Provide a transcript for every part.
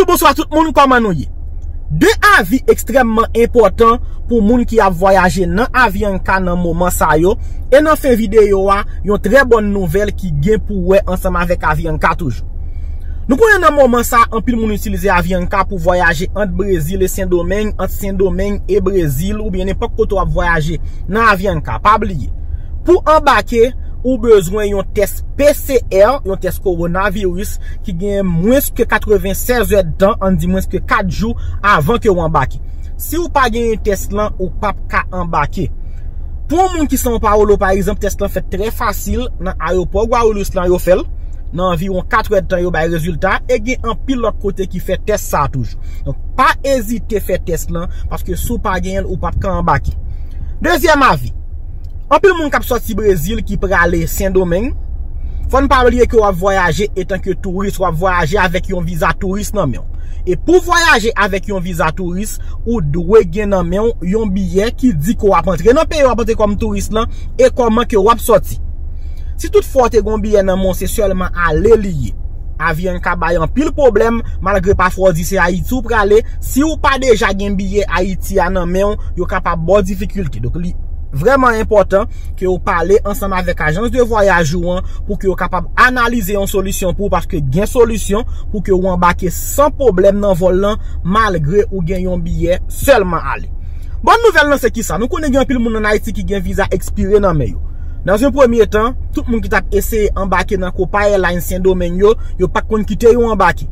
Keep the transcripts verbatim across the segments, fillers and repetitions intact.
Bonswa tout moun, kòman nou ye? De avi ekstrèmman enpòtan pou moun ki ap vwayaje nan Avianca nan moman sa yo. E nan fen videyo a, yon trè bòn nouvèl ki gen pou wè ansanm avèk Avianca toujou. Nou konnen nan moman sa, anpil moun itilize Avianca pou vwayaje ant Brezil e Sendomeng, ant Sendomeng e Brezil, oubyen nenpòt kote w ap vwayaje nan Avianca. Pa bliye, pou anbake, ou bezwen yon tès P C R, yon tès kowonaviris, ki gen mwens ke katrevennsèz èdtan, ann di mwens ke kat jou avan ke w anbake. Si w pa genyen tès lan, ou p ap ka anbake. Pou yon moun ki São Paulo, pa egzanp, tès lan fèt trè fasil nan ayewopò Guarulhos lan, yo fè l. Nan anviwon kat èdtan, yo bay rezilta, e gen anpil lòt kote ki fè tès sa a toujou. Donk, pa ezite fè tès lan, paske si w pa genyen l, ou p ap ka anbake. Dezyèm avi, anpil moun k ap sòti Brezil ki prale Sendomeng, fò n pa bliye ke w ap vwayaje etanke touris, w ap vwayaje avèk yon viza touris nan men w. E pou vwayaje avèk yon viza touris, ou dwe gen nan men w yon biyè ki di ke w ap antre nan peyi w ap antre kòm touris lan e kòman ke w ap sòti. Si toutfwa w te gen yon biyè nan men w, se sèlman ale li ye. Avianca bay anpil pwoblèm, malgre pafwa w di se Ayiti w prale, si w pa deja gen biyè Ayiti a nan men w, yo kapab ba w difikilte. Donk, li vrèman enpòtan ke w pale ansanm avèk ajans de vwayaj ou an pou ke yo kapab analize yon solisyon pou w, paske gen solisyon pou ke w anbake san pwoblèm nan vòl lan, malgre ou gen yon biyè sèlman ale. Bòn nouvèl lan se kisa? Nou konnen gen anpil moun ann Ayiti ki gen viza ekspire nan men yo. Nan yon premye tan, tout moun ki t ap eseye anbake nan Copa Airlines Sendomeng yo, yo pa t konn kite yo anbake.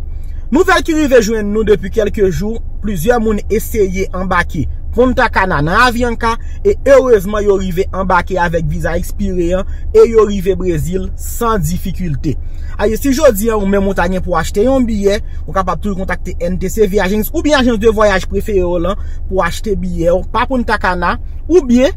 Nouvèl ki rive jwenn nou depi kèlke jou, plizyè moun eseye anbake Punta Cana nan Avianca, e erezman yo rive anbake avèk viza ekspire an, e yo rive Brezil san difikilte. Aye, si jodi an ou menm ou ta gen pou achte yon biyè, ou kapab toujou kontakte N T C Viagens oubyen ajans de vwayaj prefere w lan pou achte biyè w pa Punta Cana, oubyen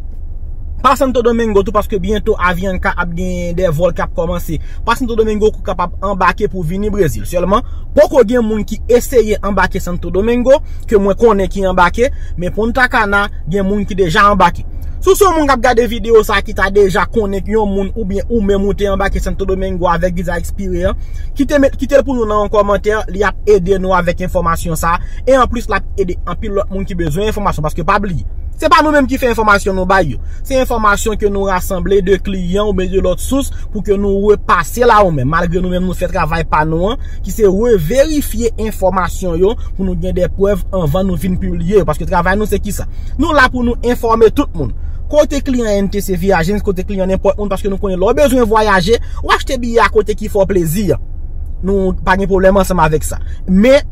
pa Santo Domingo tou, paske byento Avianca ap gen de vòl k ap kòmanse pa Santo Domingo, ou kapab anbake pou vini Brezil. Sèlman, poko gen moun ki eseye anbake Santo Domingo, ke mwen konnen ki anbake, men Punta Cana, gen moun ki deja anbake. Si w se yon moun k ap gade videyo sa a ki ta deja konnen yon moun oubyen ou menm ou te anbake Santo Domingo avèk viza ekspire an, kite met, kite l pou nou nan yon kòmantè, li ap ede nou avèk enfòmasyon sa a, e anplis l ap ede anpil lòt moun ki bezwen enfòmasyon, paske pa bliye, se pa nou menm ki fè enfòmasyon nou bay yo. Se enfòmasyon ke nou rasanble de kliyan oubyen de lòt sous pou ke nou repase la ou menm, malgre nou menm nou fè travay pa nou an, ki se reverifye enfòmasyon yo pou nou gen de prèv anvan nou vin pibliye yo. Paske travay nou se kisa? Nou la pou nou enfòme tout moun. Kote kliyan N T C Viagens, kote kliyan nenpòt moun, paske nou konnen lè w bezwen vwayaje, w achte biyè a kote ki fè w plezi an. Nou pa gen pwoblèm ansanm avèk sa. Men,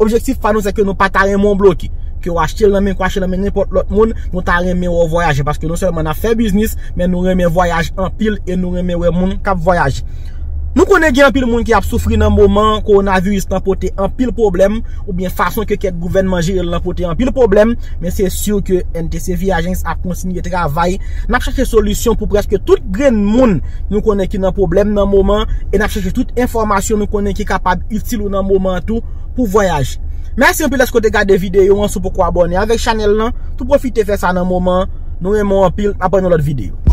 objektif pa nou se ke nou pa ta renmen w bloke. Ke w achte l nan men, ke w achte l nan men nenpòt lòt moun, nou ta renmen wè w vwayaje. Paske non sèlman n ap fè biznis, men nou renmen vwayaj anpil e nou renmen wè moun k ap vwayaje. Nou konnen gen anpil moun ki ap soufri nan moman kowonaviris lan pote anpil pwoblèm, oubyen fason ke kèk gouvènman jere l lan pote anpil pwoblèm, men se si ke N T C Viagens ap kontinye travay. N ap chache solisyon pou prèske tout grenn moun nou konnen ki nan pwoblèm nan moman, e n ap chache tout enfòmasyon nou konnen ki kapab itil ou nan moman an tou pou vwayaje. Mèsi anpil dèske w te gade videyo an, si w poko abòne avèk chanèl lan, tou pwofite fè sa nan moman an. Nou renmen w anpil, n ap wè nan lòt videyo.